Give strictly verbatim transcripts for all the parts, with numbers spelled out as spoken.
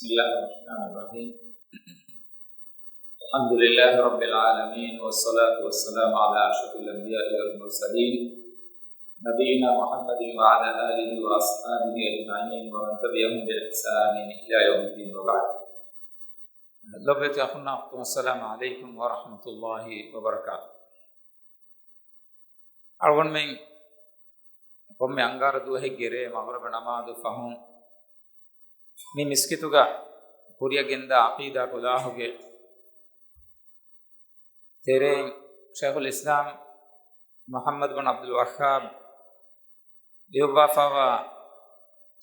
بسم الله الرحمن الرحيم. الحمد لله رب العالمين، والصلاة والسلام على أشرف الأنبياء والمرسلين، نبينا محمد وعلى آله وأصحابه أجمعين، ومن تبعهم بإحسان إلى يوم الدين، وبعد. ލޮބުވެތި އަޚުންނާ އުޚްތުން، السلام عليكم ورحمة الله وبركاته. އަޅުގަނޑުމެން ކޮންމެ އަންގާރަ ދުވަހެއްގެ ރޭ މަޣްރިބު ނަމާދު ފަހުން މި މިސްކިތުގަ ކުރިއަށް ގެންދާ ޢަޤީދާ ކުލާހުގެ ތެރެއިން ޝައިޚުލް އިސްލާމް މުޙައްމަދު ބިން ޢަބްދުލް ވައްހާބް ލިޔުއްވާފައިވާ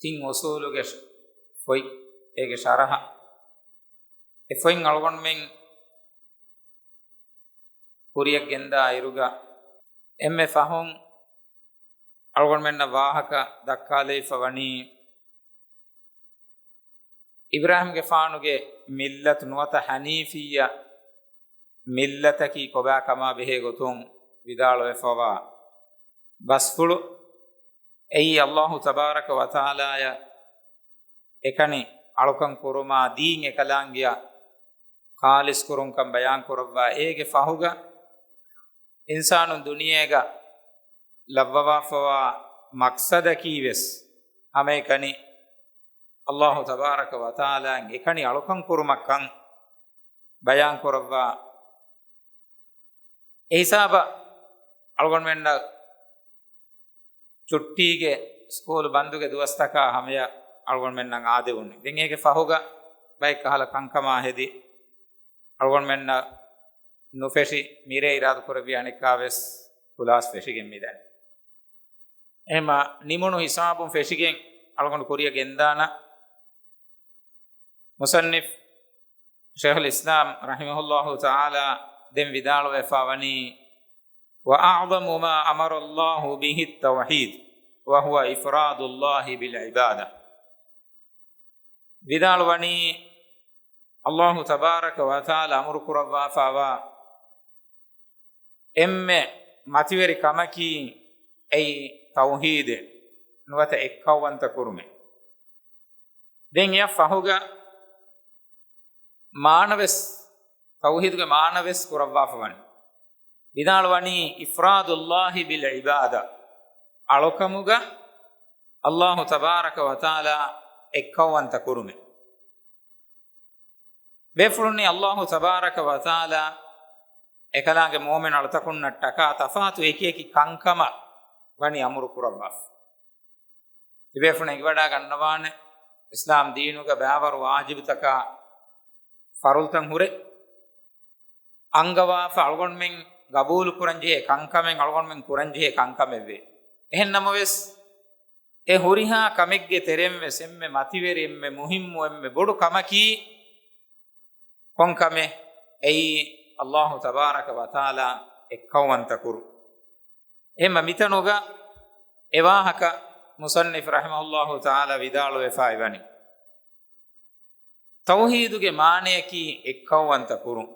ތިން އުޞޫލުގެ ފޮތް، އޭގެ ޝަރަޙަ، އެ ފޮތް އަޅުގަނޑުމެން ކުރިއަށް ގެންދާ އިރުގަ، އެންމެ ފަހުން އަޅުގަނޑުމެންނަށް ވާހަކަ ދައްކާލައިފަ ވަނީ، އިބްރާހީމްގެފާނުގެ މިއްލަތު ނުވަތަ ޙަނީފިއްޔަ މިއްލަތަކީ ކޮބާކަމާ ބެހޭ ގޮތުން ވިދާޅުވެފަވާ ބަސްފުޅު، އެއީ ﷲ ތަބާރަކަ ވަތަޢާލާޔަށް އެކަނި އަޅުކަން ކުރުމާ، ދީން އެކަލާނގެއަށް ޚާލިޞް ކުރުންކަން ބަޔާން ކުރައްވާ. އޭގެ ފަހުގަ އިންސާނުން ދުނިޔޭގަ ލައްވަވާފަވާ މަޤްޞަދަކީ ވެސް ހަމައެކަނި ﷲ ތަބާރަކަ ވަތަޢާލާއަށް އެކަނި އަޅުކަން ކުރުމަށްކަން ބަޔާން ކުރައްވާ. އެ ހިސާބަށް އަޅުގަނޑުމެންނަށް ޗުއްޓީގެ ސްކޫލް ބަންދުގެ ދުވަސްތަކާ ހަމަޔަށް އަޅުގަނޑުމެންނަށް އާދެވުނީ. ދެން އޭގެ ފަހުގަ ބައެއް ކަހަލަ ކަންކަމާ ހެދި، އަޅުގަނޑުމެންނަށް ނުފެށި މިރޭ އިރާދަކުރެއްވި އަނެއްކާވެސް ކުލާސް ފެށިގެން މިދަނީ. އެހެންމަ ނިމުނު ހިސާބުން ފެށިގެން އަޅުގަނޑު ކުރިއަށް ގެންދާނަ. މުޞައްނިފް ޝައިޚުލް އިސްލާމް ރަޙިމަހުﷲ ތަޢާލާ ދެން ވިދާޅުވެފަ ވަނީ، وأعظم ما أمر الله به التوحيد، وهو إفراد الله بالعبادة. ވިދާޅުވަނީ، ﷲ ތަބާރަކަ ވަތަޢާލާ އަމުރު ކުރައްވާފައިވާ އެންމެ މަތިވެރި ކަމަކީ އެއީ ތައުޙީދެއް ނުވަތަ އެއްކައުވަންތަ ކުރުމެއް. ދެން އެއަށް ފަހުގަ މާނަވެސް، ތައުޙީދުގެ މާނަވެސް ކުރައްވާފަ ވަނީ. ވިދާޅުވަނީ، إفراد الله بالعبادة، އަޅުކަމުގަ ﷲ ތަބާރަކަ ވަތަޢާލާ އެއްކައުވަންތަ ކުރުމެއް. ބޭފުޅުންނީ ﷲ ތަބާރަކަ ވަތަޢާލާ އެކަލާނގެ މުއުމިން އަޅުތަކުންނަށް ޓަކާ ތަފާތު އެކި އެކި ކަންކަމަށް ވަނީ އަމުރު ކުރައްވާފަ. ތިބޭފުޅުން އެނގިވަޑާ ގަންނަވާނެ، އިސްލާމް ދީނުގަ ބައިވަރު ވާޖިބުތަކާ ފަރުޟުތައް ހުރެ އަންގަވާފަ އަޅުގަނޑުމެން ގަބޫލު ކުރަން ޖެހޭ ކަންކަމެއް، އަޅުގަނޑުމެން ކުރަން ޖެހޭ ކަންކަމެއްވޭ. އެހެން ނަމަވެސް، އެ ހުރިހާ ކަމެއްގެ ތެރެއިން ވެސް އެންމެ މަތިވެރި، އެންމެ މުހިއްމު، އެންމެ ބޮޑު ކަމަކީ ކޮން ކަމެއް؟ އެއީ ﷲ ތަބާރަކަ ވަތަޢާލާ އެއްކައުވަންތަ ކުރުން. އެހެންމަ މިތަނުގަ އެ ވާހަކަ މުޞައްނިފް ރަޙިމަހުﷲ ތަޢާލާ ވިދާޅުވެފައި ވަނީ. ތައުޙީދުގެ މާނަޔަކީ އެއްކައުވަންތަ ކުރުން.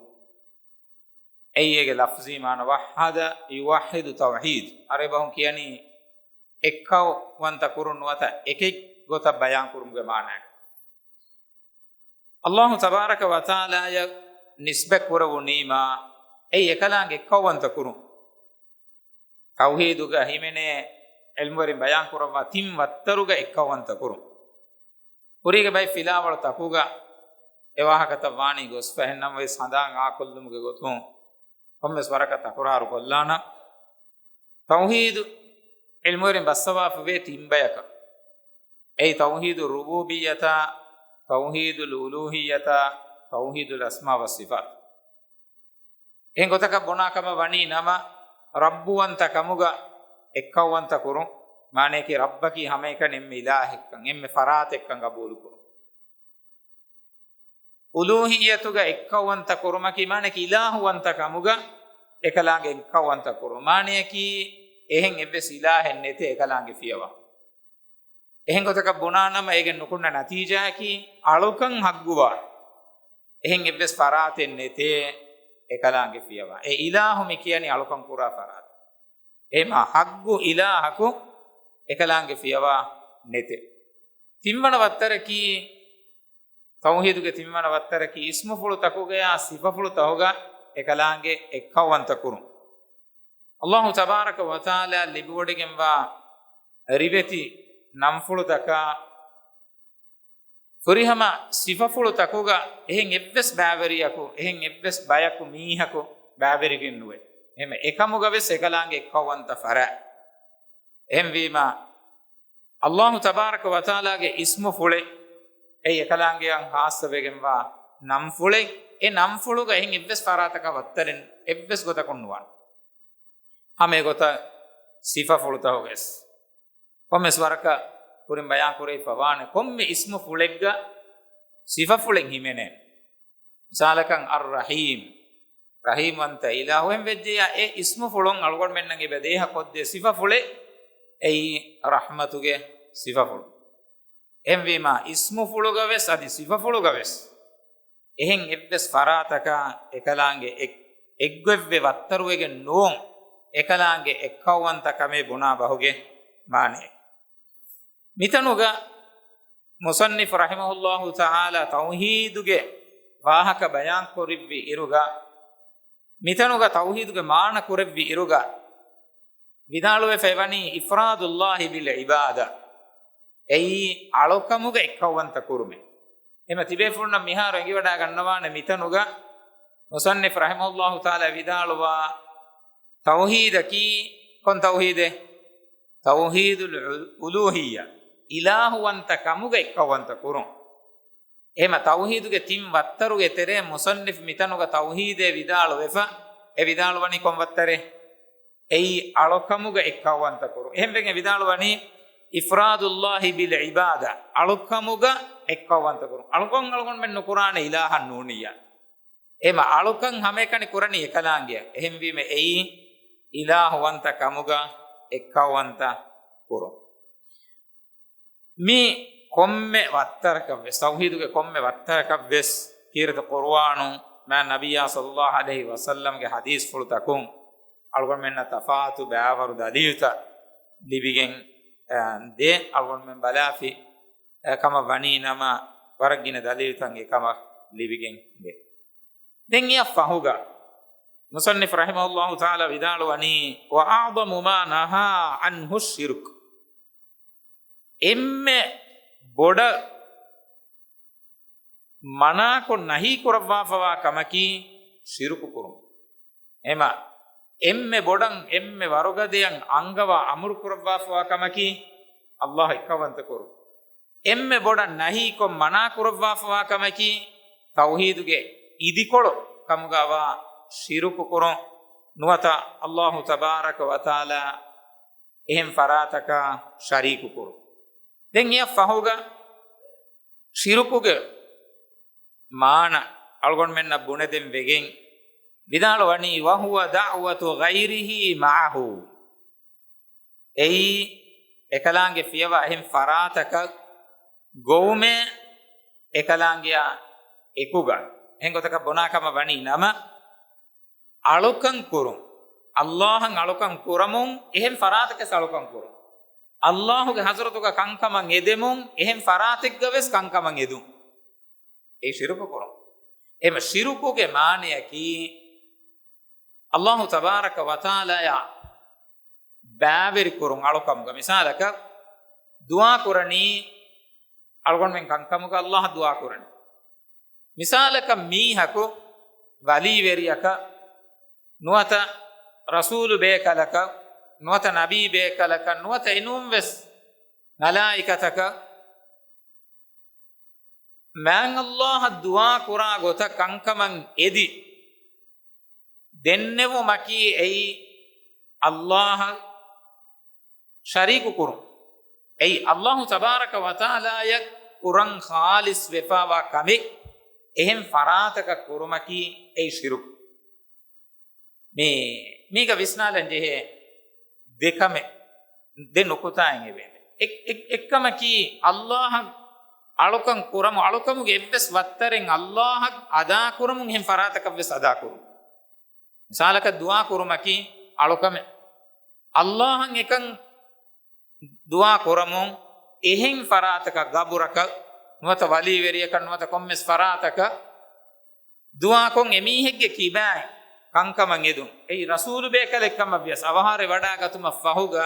އެއީ އޭގެ ލަފްޒީ މާނަ، ވައްޙަދަ ޔުވައްޙިދު ތައުޙީދު. ޢަރަބި ބަހުން ކިޔަނީ އެއްކައުވަންތަ ކުރުން ނުވަތަ އެކެއް ގޮތަށް ބަޔާން ކުރުމުގެ މާނައެއް. ﷲ ތަބާރަކަ ވަތަޢާލާޔަށް ނިސްބަތް ކުރެވުނީމާ، އެއީ އެކަލާނގެ އެއްކައުވަންތަ ކުރުން. ތައުޙީދުގަ ހިމެނޭ ޢިލްމުވެރިން ބަޔާން ކުރައްވާ ތިން ވައްތަރުގަ އެއްކައުވަންތަ ކުރުން. ކުރީގެ ބައެއް ފިލާވަޅު ތަކުގަ އެ ވާހަކަތައް ވާނީ ގޮސްފަ، އެހެން ނަމަވެސް ހަނދާން އާކޮށްލުމުގެ ގޮތުން ކޮންމެސް ވަރަކަށް ތަކުރާރު ކޮށްލާނަން. ތައުޙީދު ޢިލްމުވެރިން ބައްސަވާފަވޭ ތިން ބަޔަކަށް. އެއީ ތައުޙީދު ރުބޫބިއްޔަތާ، ތައުޙީދު އުލޫހިއްޔަތާ، ތައުޙީދު އަސްމާ ވައްސިފާތު. އެހެން ގޮތަކަށް ބުނާ ކަމަށް ވަނީ ނަމަ، ރައްބުވަންތަ ކަމުގަ އެއްކައުވަންތަ ކުރުން، މާނަޔަކީ ރައްބަކީ ހަމައެކަނި އެންމެ އިލާހެއްކަން، އެންމެ ފަރާތެއްކަން ގަބޫލު ކުރުން. އުލޫހިއްޔަތުގަ އެއްކައުވަންތަ ކުރުމަކީ މާނަޔަކީ އިލާހުވަންތަ ކަމުގަ އެކަލާނގެ އެއްކައުވަންތަ ކުރުން. މާނަޔަކީ އެހެން އެއްވެސް އިލާހެއް ނެތޭ އެކަލާނގެ ފިޔަވާ. އެހެން ގޮތަކަށް ބުނާ ނަމަ އޭގެ ނުކުންނަ ނަތީޖާއަކީ އަޅުކަން ހައްގުވާ އެހެން އެއްވެސް ފަރާތެއް ނެތޭ އެކަލާނގެ ފިޔަވާ. އެ އިލާހު މި ކިޔަނީ އަޅުކަން ކުރާ ފަރާތެއް. އެހެންމާ ހައްގު އިލާހަކު އެކަލާނގެ ފިޔަވާ ނެތޭ. ތިންވަނަ ވައްތަރަކީ ތައުހީދުގެ ތިންވަނަ ވައްތަރަކީ އިސްމުފުޅުތަކުގަޔާ ސިފަފުޅުތަކުގަ އެކަލާނގެ އެއްކައުވަންތަ ކުރުން. އައްލާހު ތަބާރަކަ ވަތަޢާލާ ލިބިވޮޑިގެންވާ ރިވެތި ނަންފުޅުތަކާ ފުރިހަމަ ސިފަފުޅުތަކުގަ އެހެން އެއްވެސް ބައިވެރިޔަކު، އެހެން އެއްވެސް ބަޔަކު، މީހަކު ބައިވެރިގެން ނުވޭ. އެހެން އެކަމުގަވެސް އެކަލާނގެ އެއްކައުވަންތަ ފަރާތް. އެހެންވީމަ، އައްލާހު ތަބާރަކަ ވަތަޢާލާގެ އިސްމުފުޅެއް އެއީ އެކަލާނގެއަށް ޚާއްޞަވެގެންވާ ނަންފުޅެއް. އެ ނަންފުޅުގަ އެހެން އެއްވެސް ފަރާތަކާ ވައްތަރެއް އެއްވެސް ގޮތަކުން ނުވާނެ. ހަމަ އެގޮތަށް ސިފަފުޅުތަކުގަވެސް. ކޮންމެސް ވަރަކަށް ކުރިން ބަޔާން ކުރެވިފަ ވާނެ، ކޮންމެ އިސްމުފުޅެއްގަ ސިފަފުޅެއް ހިމެނޭ. މިސާލަކަށް އައްރަޙީމް، ރަޙީމްވަންތަ އިލާހު. އެހެން ވެއްޖެޔާ އެ އިސްމުފުޅުން އަޅުގަނޑުމެންނަށް އެބަ ދޭހަ ކޮށްދޭ ސިފަފުޅެއް އެއީ ރަޙްމަތުގެ ސިފަފުޅު. އެހެންވީމާ، އިސްމުފުޅުގަވެސް އަދި ސިފަފުޅުގަވެސް އެހެން އެއްވެސް ފަރާތަކާ އެކަލާނގެ އެއް-، އެއްގޮތްވެ ވައްތަރުވެގެން ނުވުން، އެކަލާނގެ އެއްކައުވަންތަ ކަމޭ ބުނާ ބަހުގެ މާނައެއް. މިތަނުގަ މުޞައްނިފު ރަޙިމަހުﷲ ތަޢާލާ ތައުޙީދުގެ ވާހަކަ ބަޔާން ކުރެއްވި އިރުގަ، މިތަނުގަ ތައުޙީދުގެ މާނަ ކުރެއްވި އިރުގަ، ވިދާޅުވެފައިވަނީ އިފްރާދުﷲ ބިލް ޢިބާދާ، އެއީ އަޅުކަމުގަ އެއްކައުވަންތަ ކުރުމެއް. އެމަ ތިބޭފުޅުންނަށް މިހާރު އެނގިވަޑާގަންނަވާނެ މިތަނުގަ މުޞައްނިފު ރަޙިމަހުﷲ ތަޢާލާ ވިދާޅުވާ ތައުޙީދަކީ ކޮން ތައުޙީދެއް؟ ތައުޙީދުލް އުލޫހިއްޔާ، އިލާހުވަންތަ ކަމުގަ އެއްކައުވަންތަ ކުރުން. އެހެމަ ތައުޙީދުގެ ތިން ވައްތަރުގެ ތެރޭ މުޞައްނިފު މިތަނުގަ ތައުޙީދޭ ވިދާޅުވެފަ، އެ ވިދާޅުވަނީ ކޮން ވައްތަރެއް؟ އެއީ އަޅުކަމުގަ އެއްކައުވަންތަ ކުރުން. އެހެންވެގެން ވިދާޅުވަނީ އިފްރާދުﷲ ބިލް ޢިބާދާ، އަޅުކަމުގަ އެއްކައުވަންތަ ކުރުން. އަޅުކަން އަޅުގަނޑުމެން ނުކުރާނެ އިލާހަށް ނޫނިއްޔާ. އެހެމަ އަޅުކަން ހަމައެކަނި ކުރަނީ އެކަލާނގެއަށް. އެހެންވީމަ އެއީ އިލާހުވަންތަ ކަމުގަ އެއްކައުވަންތަ ކުރުން. މި ކޮންމެ ވައްތަރަކަށްވެސް، ތައުޙީދުގެ ކޮންމެ ވައްތަރަކަށްވެސް ކީރިތި ޤުރުއާނުން މާ ނަބިއްޔާ ޞައްލައްލާހު ޢަލައިހި ވަސައްލަމްގެ ޙަދީޘްފުޅުތަކުން އަޅުގަނޑުމެންނަށް ތަފާތު ބައިވަރު ދަލީލުތައް ލިބިގެން، އަ، ދޭ. އަޅުގަނޑުމެން ބަލާފި، އަ، ކަމަށް ވަނީ ނަމަ، ވަރަށް ގިނަ ދަލީލުތައް އެކަމަށް ލިބިގެން ދޭ. ދެން އެއަށް ފަހުގަ މުޞައްނިފު ރަޙިމަހުﷲ ތަޢާލާ ވިދާޅުވަނީ، "وأعظم ما نهى عنه الشرك." އެންމެ ބޮޑަށް މަނާކޮށް ނަހީ ކުރައްވާފަވާ ކަމަކީ ޝިރުކު ކުރުން. އެމަ، އެންމެ ބޮޑަށް އެންމެ ވަރުގަދަޔަށް އަންގަވާ އަމުރު ކުރައްވާފަވާ ކަމަކީ އައްލާހު އެއްކައުވަންތަ ކުރުން. އެންމެ ބޮޑަށް ނަހީކޮށް މަނާ ކުރައްވާފަވާ ކަމަކީ ތައުޙީދުގެ އިދިކޮޅު ކަމުގަވާ ޝިރުކު ކުރުން. ނުވަތަ އައްލާހު ތަބާރަކަ ވަތަޢާލާ އެހެން ފަރާތަކާ ޝަރީކު ކުރުން. ދެން އެއަށް ފަހުގަ ޝިރުކުގެ މާނަ އަޅުގަނޑުމެންނަށް ބުނެދެން ވެގެން ވިދާޅުވަނީ، "وهو دعوة غيره معه." އެއީ އެކަލާނގެ ފިޔަވާ އެހެން ފަރާތަކަށް ގޮވުމޭ އެކަލާނގެއާ އެކުގަ. އެހެން ގޮތަކަށް ބުނާ ކަމަށް ވަނީ ނަމަ، އަޅުކަން ކުރުން، އައްލާހަށް އަޅުކަން ކުރަމުން އެހެން ފަރާތަކަށް އަޅުކަން ކުރުން. އައްލާހުގެ ޙަޟްރަތުގަ ކަންކަމަށް އެދެމުން އެހެން ފަރާތެއްގަވެސް ކަންކަމަށް އެދުން. އެ ޝިރުކު ކުރުން. އެމަ ޝިރުކުގެ މާނަޔަކީ އައްލާހު ތަބާރަކަ ވަތަޢާލާޔާ ބައިވެރި ކުރުން އަޅުކަމުގަ. މިސާލަކަށް، ދުޢާ ކުރަނީ އަޅުގަނޑުމެން ކަންކަމުގަ އައްލާހަށް ދުޢާ ކުރަނީ. މިސާލަކަށް މީހަކު ވަލީވެރިޔަކަށް ނުވަތަ ރަސޫލު ބޭކަލަކަށް ނުވަތަ ނަބީ ބޭކަލަކަށް ނުވަތަ އެނޫންވެސް މަލާއިކަތަކަށް މާތް އައްލާހަށް ދުޢާ ކުރާ ގޮތަށް ކަންކަމަށް އެދި ދެންނެވުމަކީ އެއީ އައްލާހަށް ޝަރީކު ކުރުން. އެއީ އައްލާހު ތަބާރަކަ ވަތަޢާލާޔަށް ކުރަން ޚާލިޞް ވެފަވާ ކަމެއް އެހެން ފަރާތަކަށް ކުރުމަކީ އެއީ ޝިރުކު. މި، މީގަ ވިސްނާލަން ޖެހޭ ދެ ކަމެއް، ދެ ނުކުތާއެއް އެބޭނެ. އެއް، އެއް، އެއްކަމަކީ އައްލާހަށް އަޅުކަން ކުރަމު، އަޅުކަމުގެ އެއްވެސް ވައްތަރެއް އައްލާހަށް އަދާކުރަމުން އެހެން ފަރާތަކަށްވެސް އަދާކުރުން. މިސާލަކަށް ދުޢާ ކުރުމަކީ އަޅުކަމެއް. އައްލާހަށް އެކަން ދުޢާ ކުރަމުން އެހެން ފަރާތަކަށް، ގަބުރަކަށް ނުވަތަ ވަލީވެރިޔަކަށް ނުވަތަ ކޮންމެސް ފަރާތަކަށް ދުޢާކޮށް އެމީހެއްގެ ކިބާއިން ކަންކަމަށް އެދުން. އެއީ ރަސޫލު ބޭކަލެއް ކަމަށް ވިޔަސް އަވަހާރަ ވަޑާގަތުމަށް ފަހުގަ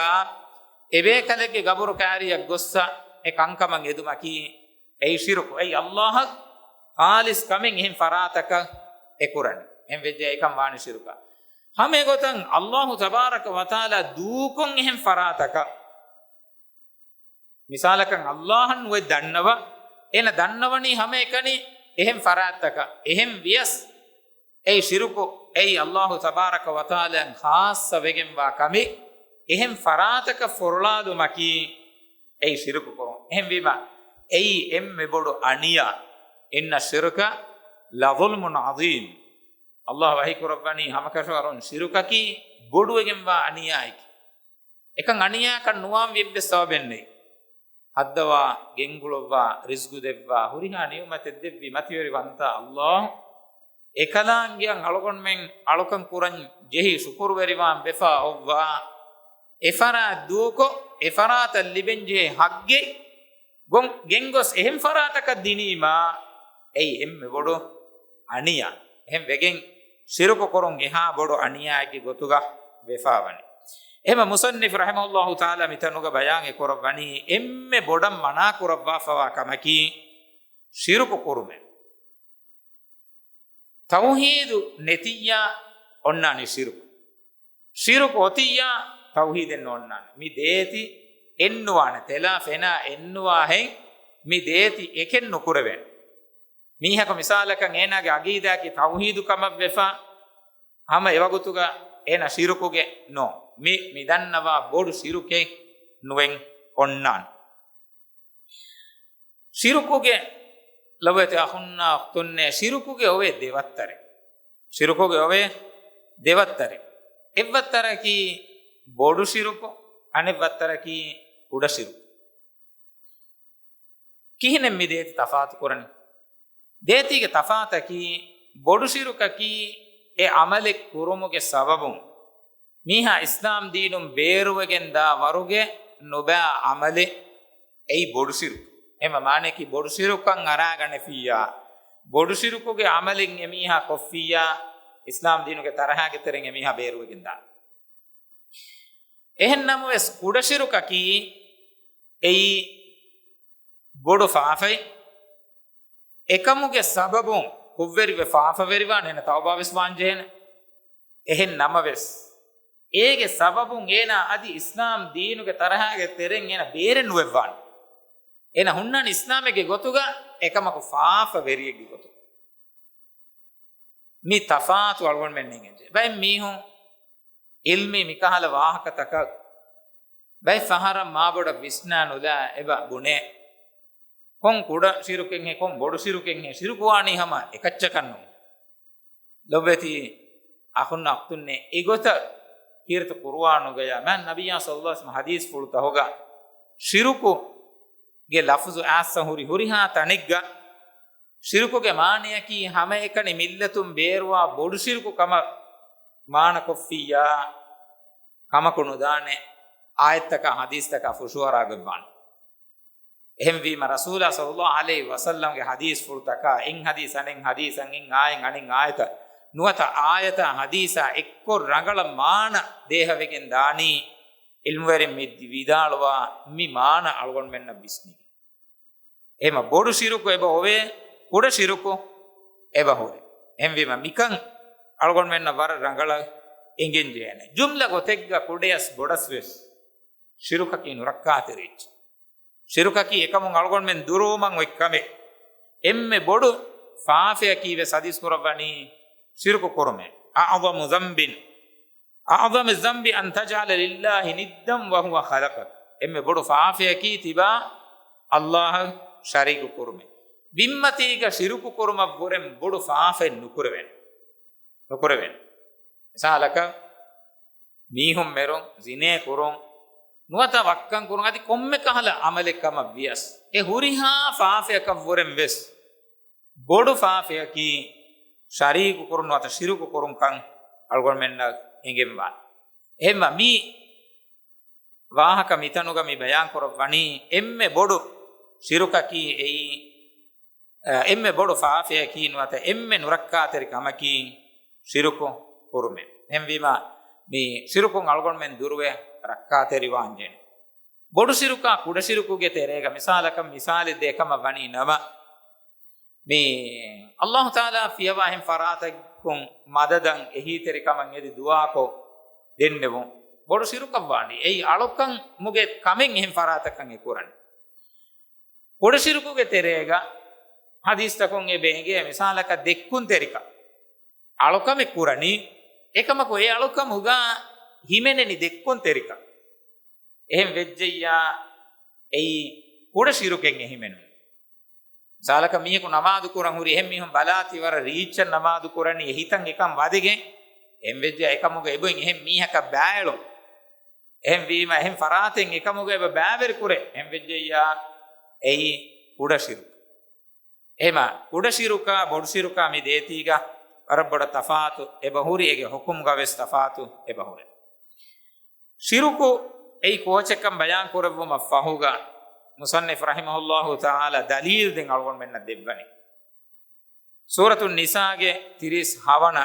އެބޭކަލެއްގެ ގަބުރު ކާރިއަށް ގޮއްސަ އެ ކަންކަމަށް އެދުމަކީ އެއީ ޝިރުކު. އެއީ އައްލާހަށް ޚާލިޞް ކަމެއް އެހެން ފަރާތަކަށް އެ ކުރަނީ. އެހެން ވެއްޖެ އެކަން ވާނެ ޝިރުކަށް. ހަމަ އެގޮތަށް އައްލާހު ތަބާރަކަ ވަތަޢާލާ ދޫކޮށް އެހެން ފަރާތަކަށް މިސާލަކަށް، އައްލާހަށް ނުވެ ދަންނަވާ، އޭނަ ދަންނަވަނީ ހަމައެކަނި އެހެން ފަރާތްތަކަށް. އެހެން ވިޔަސް، އެއީ ޝިރުކު، އެއީ އައްލާހު ތަބާރަކަ ވަތަޢާލާއަށް ޚާއްޞަ ވެގެންވާ ކަމެއް. އެހެން ފަރާތަކަށް ފޮރުޅާލުމަކީ އެއީ ޝިރުކު ކުރުން. އެހެންވީމަ، އެއީ އެންމެ ބޮޑު އަނިޔާ. إن الشرك لظلم عظيم. އައްލާހު ވަޙީ ކުރައްވަނީ ހަމަކަށަވަރުން ޝިރުކަކީ ބޮޑުވެގެންވާ އަނިޔާއެކޭ. އެކަން އަނިޔާކަށް ނުވާން އެއްވެސް ސަބަބެއް ނެތް. ހައްދަވާ، ގެންގުޅުއްވާ، ރިޒްގު ދެއްވާ، ހުރިހާ ނިޢުމަތެއް ދެއްވި މަތިވެރިވަންތާ އައްލާހު. އެކަލާނގެއަށް އަޅުގަނޑުމެން އަޅުކަން ކުރަން ޖެހި ޝުކުރުވެރިވާން ވެފާ އޮއްވާ، އެފަރާތް ދޫކޮށް، އެފަރާތަށް ލިބެންޖެހޭ ހައްގެއް ގޮން ގެންގޮސް އެހެން ފަރާތަކަށް ދިނީމާ، އެއީ އެންމެ ބޮޑު އަނިޔާ. އެހެން ވެގެން ޝިރުކު ކުރުން އެހާ ބޮޑު އަނިޔާއެއްގެ ގޮތުގަ ވެފާވަނީ. އެހެންމަ މުޞައްނިފު ރަޙިމަހުﷲ ތަޢާލާ މިތަނުގަ ބަޔާން އެކުރައްވަނީ އެންމެ ބޮޑަށް މަނާ ކުރައްވާފަވާ ކަމަކީ ޝިރުކު ކުރުމެއް. ތައުޙީދު ނެތިއްޔާ އޮންނާނީ ޝިރުކު. ޝިރުކު އޮތިއްޔާ ތައުޙީދެއް ނޯންނާނެ. މި ދޭތި އެއްނުވާނެ. ތެލާ ފެނާ އެއްނުވާހެން މި ދޭތި އެކެއް ނުކުރެވޭނެ. މީހަކު މިސާލަކަށް އޭނާގެ އަގީދާއަކީ ތައުޙީދު ކަމަށް ވެފަ، ހަމަ އެވަގުތުގަ އޭނާ ޝިރުކުގެ ނޯ. މި، މި ދަންނަވާ ބޮޑު ޝިރުކެއް ނުވެން އޮންނާނެ. ޝިރުކުގެ ލޮބުވެތި އަޚުންނާ އުޚްތުންނޭ، ޝިރުކުގެ އޮވޭ ދެވައްތަރެއް. ޝިރުކުގެ އޮވޭ ދެވައްތަރެއް. އެއްވައްތަރަކީ ބޮޑު ޝިރުކު، އަނެއް ވައްތަރަކީ ކުޑަ ޝިރުކު. ކިހިނެއް މި ދޭތި ތަފާތު ކުރަނީ؟ ދޭތީގެ ތަފާތަކީ، ބޮޑު ޝިރުކަކީ އެ ޢަމަލެއް ކުރުމުގެ ސަބަބުން މީހާ އިސްލާމް ދީނުން ބޭރުވެގެން ދާ ވަރުގެ ނުބައި ޢަމަލެއް. އެއީ ބޮޑު ޝިރުކު. އެހެންވީމަ މާނައަކީ ބޮޑު ޝިރުކަށް އަރާގަނެފިއްޔާ، ބޮޑު ޝިރުކުގެ ޢަމަލެއް އެމީހާ ކޮށްފިއްޔާ، އިސްލާމް ދީނުގެ ތަރަހާގެ ތެރެއިން އެމީހާ ބޭރުވެގެން ދާނެ. އެހެން ނަމަވެސް، ކުޑަ ޝިރުކަކީ އެއީ ބޮޑު ފާފައެއް. އެކަމުގެ ސަބަބުން ކުށްވެރިވެ ފާފަވެރިވާން އޭނަ ތައުބާ ވެސް ވާން ޖެހޭނެ. އެހެން ނަމަވެސް، އޭގެ ސަބަބުން އޭނާ އަދި އިސްލާމް ދީނުގެ ތަރަހާގެ ތެރެއިން އޭނަ ބޭރެއް ނުވެއްވާނެ. އޭނަ ހުންނާނެ އިސްލާމެއްގެ ގޮތުގަ، އެކަމަކު ފާފަވެރިއެއްގެ ގޮތުގަ. މި ތަފާތު އަޅުގަނޑުމެން އެނގެންޖެ. ބައެއް މީހުން އިލްމީ މިކަހަލަ ވާހަކަތަކަށް ބައެއް ފަހަރަށް މާބޮޑަށް ވިސްނާ ނުލާ އެބަ ބުނޭ. ކޮން ކުޑަ ޝިރުކެއްހޭ، ކޮން ބޮޑު ޝިރުކެއްހޭ، ޝިރުކުވާނީ ހަމަ އެކައްޗަކަށް ނޫން. ލޮބުވެތި އަޚުންނާ އުޚްތުންނޭ، އެގޮތަށް ކީރިތި ޤުރުއާނުގަޔާ މާތް ނަބިއްޔާ ޞައްލައްލާހު ޢަލައިހި ވަސައްލަމަ ޙަދީޘްފުޅުތަކުގަ ޝިރުކުގެ ލަފުޒު އާއްސަ ހުރި ހުރިހާ ތަނެއްގަ ޝިރުކުގެ މާނަޔަކީ ހަމައެކަނި މިއްލަތުން ބޭރުވާ ބޮޑު ޝިރުކު ކަމަށް މާނަކޮށްފިއްޔާ، ކަމަކު ނުދާނެ އާޔަތްތަކާ ޙަދީޘްތަކާ ފުށުއަރާގޮތްވާނެ. އެހެންވީމަ، ރަސޫލާ ޞައްލައްލާހު ޢަލައިހި ވަސައްލަމްގެ ޙަދީޘްފުޅުތަކާ، އެއް ޙަދީޘް އަނެއް ޙަދީޘަށް، އެއް އާޔަތް އަނެއް އާޔަތަށް، ނުވަތަ އާޔަތާ ޙަދީޘާ އެއްކޮށް ރަނގަޅަށް މާނަ ދޭހަވެގެން ދާނީ، ޢިލްމުވެރިން މި ވިދާޅުވާ މި މާނަ އަޅުގަނޑުމެންނަށް ވިސްނިގެން. އެހެންމަ ބޮޑު ޝިރުކު އެބަ އޮވޭ، ކުޑަ ޝިރުކު އެބަ ހުރޭ. އެހެންވީމަ މިކަން އަޅުގަނޑުމެންނަށް ވަރަށް ރަނގަޅަށް އެނގެން ޖެހޭނެ. ޖުމްލަ ގޮތެއްގަ ކުޑަޔަސް ބޮޑަސް ވެސް ޝިރުކަކީ ނުރައްކާތެރި އެއްޗެއް. ޝިރުކަކީ އެކަމުން އަޅުގަނޑުމެން ދުރުވުމަށް އޮތް ކަމެއް. އެންމެ ބޮޑު ފާފަޔަކީ ވެސް ޙަދީޘް ކުރައްވަނީ ޝިރުކު ކުރުމޭ. أعظم ذنب، أعظم الذنب أن تجعل لله ندا وهو خلقك. އެންމެ ބޮޑު ފާފަޔަކީ ތިބާ ﷲ އަށް ޝަރީކު ކުރުމޭ. ބިންމަތީގަ ޝިރުކު ކުރުމަށްވުރެން ބޮޑު ފާފައެއް ނުކުރެވޭނެ. ނުކުރެވޭނެ. މިސާލަކަށް، މީހުން މެރުން، ޒިނޭ ކުރުން، ނުވަތަ ވައްކަން ކުރުން، އަދި ކޮންމެ ކަހަލަ ޢަމަލެއް ކަމަށް ވިޔަސް، އެ ހުރިހާ ފާފަޔަކަށްވުރެން ވެސް ބޮޑު ފާފަޔަކީ ޝަރީކު ކުރުން ނުވަތަ ޝިރުކު ކުރުންކަން އަޅުގަނޑުމެންނަށް އެނގެންވާނެ. އެހެންވާ މި ވާހަކަ މިތަނުގަ މި ބަޔާން ކުރައްވަނީ އެންމެ ބޮޑު ޝިރުކަކީ އެއީ އެންމެ ބޮޑު ފާފަޔަކީ ނުވަތަ އެންމެ ނުރައްކާތެރި ކަމަކީ ޝިރުކު ކުރުމެއް. އެހެންވީމާ، މި ޝިރުކުން އަޅުގަނޑުމެން ދުރުވެ ރައްކާތެރިވާންޖެހޭނެ. ބޮޑު ޝިރުކާ ކުޑަ ޝިރުކުގެ ތެރޭގަ މިސާލަކަށް މިސާލެއް ދޭ ކަމަށް ވަނީ ނަމަ، މި އައްލާހު ތަޢާލާ ފިޔަވާ އެހެން ފަރާތަކުން މަދަދަށް އެހީތެރިކަމަށް އެދި ދުޢާކޮށް ދެންނެވުން ބޮޑު ޝިރުކަށް ވާނީ. އެއީ އަޅުކަންމުގެ ކަމެއް އެހެން ފަރާތަކަށް އެ ކުރަނީ. ކުޑަ ޝިރުކުގެ ތެރޭގަ ޙަދީޘްތަކުން އެބަ އެނގޭ މިސާލަކަށް ދެއްކުންތެރިކަން. އަޅުކަމެއް ކުރަނީ، އެކަމަކު އެ އަޅުކަމުގަ ހިމެނެނީ ދެއްކުންތެރިކަން. އެހެން ވެއްޖެއްޔާ، އެއީ ކުޑަ ޝިރުކެއް އެ ހިމެނުން. މިސާލަކަށް މީހަކު ނަމާދު ކުރަން ހުރި އެހެން މީހުން ބަލާތީ ވަރަށް ރީއްޗަށް ނަމާދު ކުރަނީ އެ ހިތަށް އެކަން ވަދެގެން. އެހެން ވެއްޖެ އެކަމުގަ އެބައިން އެހެން މީހަކަށް ބާއެޅުން. އެހެން ވީމަ އެހެން ފަރާތެއް އެކަމުގަ އެބަ ބާވެރި ކުރޭ. އެހެން ވެއްޖެއްޔާ އެއީ ކުޑަ ޝިރުކު. އެހެމަ ކުޑަ ޝިރުކާ ބޮޑު ޝިރުކާ މި ދޭތީގަ ވަރަށް ބޮޑަށް ތަފާތު އެބަ ހުރި، އޭގެ ޙުކުމްގަ ވެސް ތަފާތު އެބަ ހުރޭ. ޝިރުކު އެއީ ކޯޗެއްކަން ބަޔާން ކުރެއްވުމަށް ފަހުގަ މުޞައްނިފް ރަޙިމަހުﷲ ތަޢާލާ ދަލީލް ދެން އަޅުގަނޑުމެންނަށް ދެއްވަނީ. ސޫރަތު ނިސާގެ ތިރީސް ހަވަނަ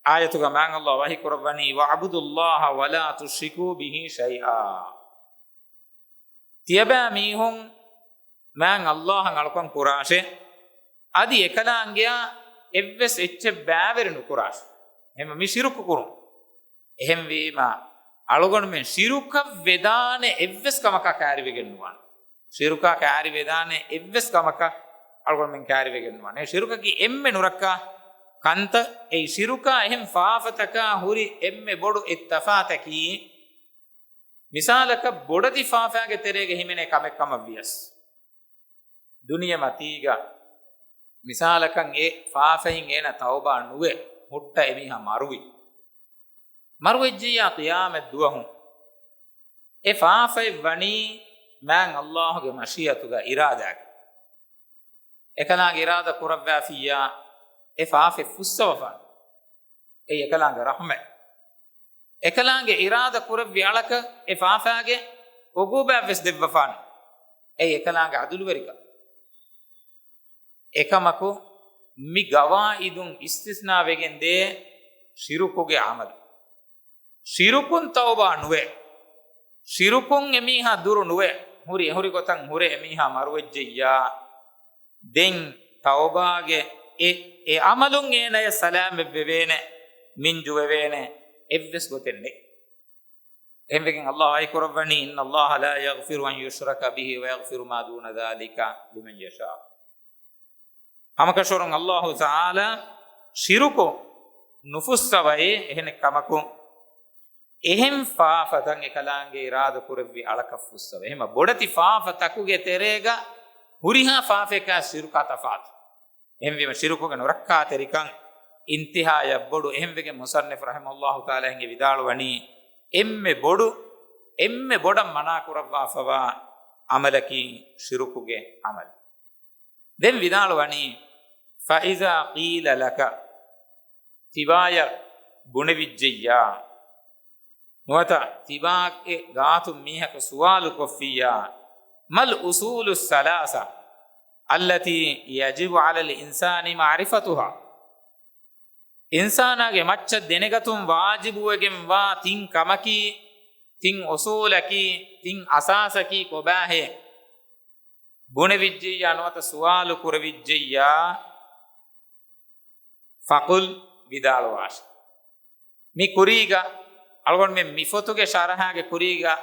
އާޔަތުގަ މާތް ﷲ ވަޙީ ކުރައްވަނީ، "وَاعْبُدُوا اللَّهَ وَلَا تُشْرِكُوا بِهِ شَيْئًا." ތިޔަބައިމީހުން މާތް ﷲ އަށް އަޅުކަން ކުރާށޭ، އަދި އެކަލާނގެއާ އެއްވެސް އެއްޗެއް ބާވެރި ނުކުރާށޭ. އެހެން މި ޝިރުކު ކުރުން. އެހެންވީމާ، އަޅުގަނޑުމެން ޝިރުކަށް ވެދާނެ އެއްވެސް ކަމަކާ ކައިރިވެގެން ނުވާނެ. ޝިރުކާ ކައިރިވެދާނެ އެއްވެސް ކަމަކަށް އަޅުގަނޑުމެން ކައިރިވެގެން ނުވާނެ. ޝިރުކަކީ އެންމެ ނުރައްކާ ކަންތައް. އެއީ ޝިރުކާ އެހެން ފާފަތަކާ ހުރި އެންމެ ބޮޑު އެއްތަފާތަކީ، މިސާލަކަށް ބޮޑެތި ފާފައިގެ ތެރޭގަ ހިމެނޭ ކަމެއް ކަމަށް ވިޔަސް، ދުނިޔެ މަތީގަ މިސާލަކަށް އެ ފާފައިން އޭނަ ތައުބާ ނުވެ ހުއްޓަ އެމީހާ މަރުވި. މަރުވެއްޖިއްޔާ ޤިޔާމަތް ދުވަހު އެ ފާފައެއް ވަނީ މާތް ﷲ ގެ މަޝީއަތުގަ އިރާދާގަ. އެކަލާނގެ އިރާދަ ކުރައްވާފިއްޔާ އެ ފާފައެއް ފުއްސަވަފާނެ. އެއީ އެކަލާނގެ ރަޙްމަތް. އެކަލާނގެ އިރާދަ ކުރެއްވި އަޅަކަށް އެ ފާފައިގެ އުގޫބާތްވެސް ދެއްވަފާނެ. އެއީ އެކަލާނގެ ޢަދުލުވެރިކަން. އެކަމަކު، މި ގަވާއިދުން އިސްތިސްނާ ވެގެން ދޭ ޝިރުކުގެ ޢަމަލު. ޝިރުކުން ތައުބާ ނުވެ، ޝިރުކުން އެމީހާ ދުރު ނުވެ، ހުރި އެހުރި ގޮތަށް ހުރެ އެމީހާ މަރުވެއްޖެއްޔާ، ދެން ތައުބާގެ އެ، އެ ޢަމަލުން އޭނަޔަށް ސަލާމަތްވެވޭނެ، މިންޖުވެވޭނެ އެއްވެސް ގޮތެއް ނެތް. އެހެންވެގެން ﷲ ވަޙީ ކުރައްވަނީ، "إِنَّ اللَّهَ لَا يَغْفِرُ أَن يُشْرَكَ بِهِ وَيَغْفِرُ مَا دُونَ ذَٰلِكَ لِمَن يَشَاءُ." ހަމަކަށަވަރުން ﷲ ތަޢާލާ ޝިރުކު ނުފުއްސަވައޭ، އެހެނެއް ކަމަކު، އެހެން ފާފަތައް އެކަލާނގެ އިރާދަ ކުރެއްވި އަޅަކަށް ފުއްސަވަ. އެހެން ބޮޑެތި ފާފަތަކުގެ ތެރޭގަ ހުރިހާ ފާފަޔަކާ ޝިރުކާ ތަފާތު. އެހެންވީމަ، ޝިރުކުގެ ނުރައްކާތެރިކަން އިންތިހާޔަށް ބޮޑު. އެހެންވެގެން މުޞައްނިފް ރަޙިމަހުﷲ ތަޢާލާ އެނގި ވިދާޅުވަނީ، އެންމެ ބޮޑު، އެންމެ ބޮޑަށް މަނާ ކުރައްވާފަވާ ޢަމަލަކީ ޝިރުކުގެ ޢަމަލު. ދެން ވިދާޅުވަނީ، "فَإِذَا قِيلَ لَكَ." ތިބާޔަށް ބުނެވިއްޖެއްޔާ، ނުވަތަ ތިބާގެ ގާތުން މީހަކު ސުވާލު ކޮށްފިއްޔާ، "مَا الْأُصُولُ الثَّلَاثَةُ الَّتِي يَجِبُ عَلَى الْإِنسَانِ مَعْرِفَتُهَا؟" އިންސާނާގެ މައްޗަށް ދެނެގަތުން ވާޖިބުވެގެންވާ ތިން ކަމަކީ، ތިން އުޞޫލަކީ، ތިން އަސާސަކީ ކޮބާހޭ؟ ބުނެވިއްޖިއްޔާ ނުވަތަ ސުވާލު ކުރެވިއްޖެއްޔާ، "فَقُلْ" ވިދާޅުވާށި. މި ކުރީގަ އަޅުގަނޑުމެން މި ފޮތުގެ ޝަރަޙާގެ ކުރީގަ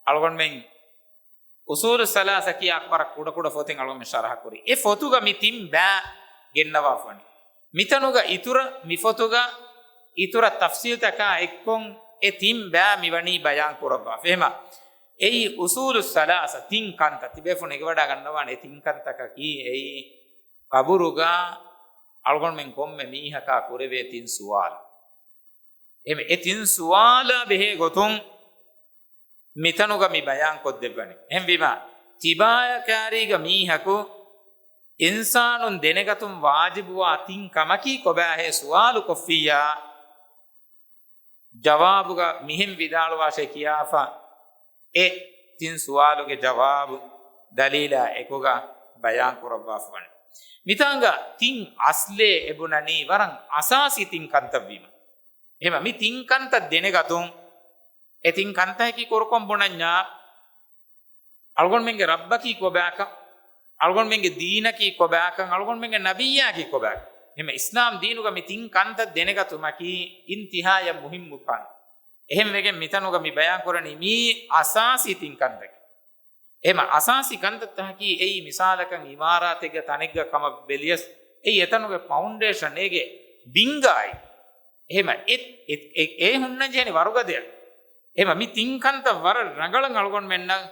އަޅުގަނޑުމެން އުޞޫލު ސަލާސަ ކިޔާ ވަރަށް ކުޑަކުޑަ ފޮތެއް އަޅުގަނޑުމެން ޝަރަޙަ ކުރީ. އެ ފޮތުގަ މި ތިން ބައި ގެންނަވާފަނި. މިތަނުގަ އިތުރަށް، މި ފޮތުގަ އިތުރަށް ތަފްޞީލްތަކާ އެއްކޮށް އެ ތިން ބައި މިވަނީ ބަޔާން ކުރައްވާފަ. އެހެމަ އެއީ އުޞޫލު ސަލާސަ ތިން ކަންތައް. ތިބޭފުޅުން އެނގިވަޑައިގަންނަވާނެ އެ ތިން ކަންތަކަކީ އެއީ ޤަބުރުގަ އަޅުގަނޑުމެން ކޮންމެ މީހަކާ ކުރެވޭ ތިން ސުވާލު. އެމެ އެ ތިން ސުވާލާ ބެހޭ ގޮތުން މިތަނުގަ މި ބަޔާން ކޮށްދެއްވަނީ. އެހެންވީމާ، ތިބާޔަށް ކާރީގަ މީހަކު އިންސާނުން ދެނެގަތުން ވާޖިބުވާ ތިން ކަމަކީ ކޮބާހޭ ސުވާލު ކޮށްފިއްޔާ، ޖަވާބުގަ މިހެން ވިދާޅުވާށޭ ކިޔާފަ، އެ ތިން ސުވާލުގެ ޖަވާބު ދަލީލާ އެކުގަ ބަޔާން ކުރައްވާފަވަނީ. މިތާނގަ ތިން އަސްލޭ އެބުނަނީ ވަރަށް އަސާސީ ތިން ކަންތައްވީމަ. އެހެމަ މި ތިން ކަންތައް ދެނެގަތުން، އެ ތިން ކަންތަކަކީ ކުރުކޮން ބުނަންޏާ، އަޅުގަނޑުމެންގެ ރައްބަކީ ކޮބާކަން، އަޅުގަނޑުމެންގެ ދީނަކީ ކޮބާކަން، އަޅުގަނޑުމެންގެ ނަބިއްޔާކީ ކޮބާކަން. އެހެމަ އިސްލާމް ދީނުގަ މި ތިން ކަންތައް ދެނެގަތުމަކީ އިންތިހާޔަށް މުހިއްމު ކަން. އެހެން ވެގެން މިތަނުގަ މި ބަޔާން ކުރަނީ މީ އަސާސީ ތިން ކަންތަކެއް. އެހެމަ އަސާސީ ކަންތައްތަކަކީ އެއީ މިސާލަކަށް އިމާރާތެއްގެ ތަނެއްގަ ކަމަށް ބެލިޔަސް، އެއީ އެތަނުގެ ފައުންޑޭޝަން އޭގެ ބިންގާއި. އެހެމަ އެ، އެ، އެ، އެ ހުންނަން ޖެހެނީ ވަރުގަދަޔަށް. އެހެމަ މި ތިން ކަންތައް ވަރަށް ރަނގަޅަށް އަޅުގަނޑުމެންނަށް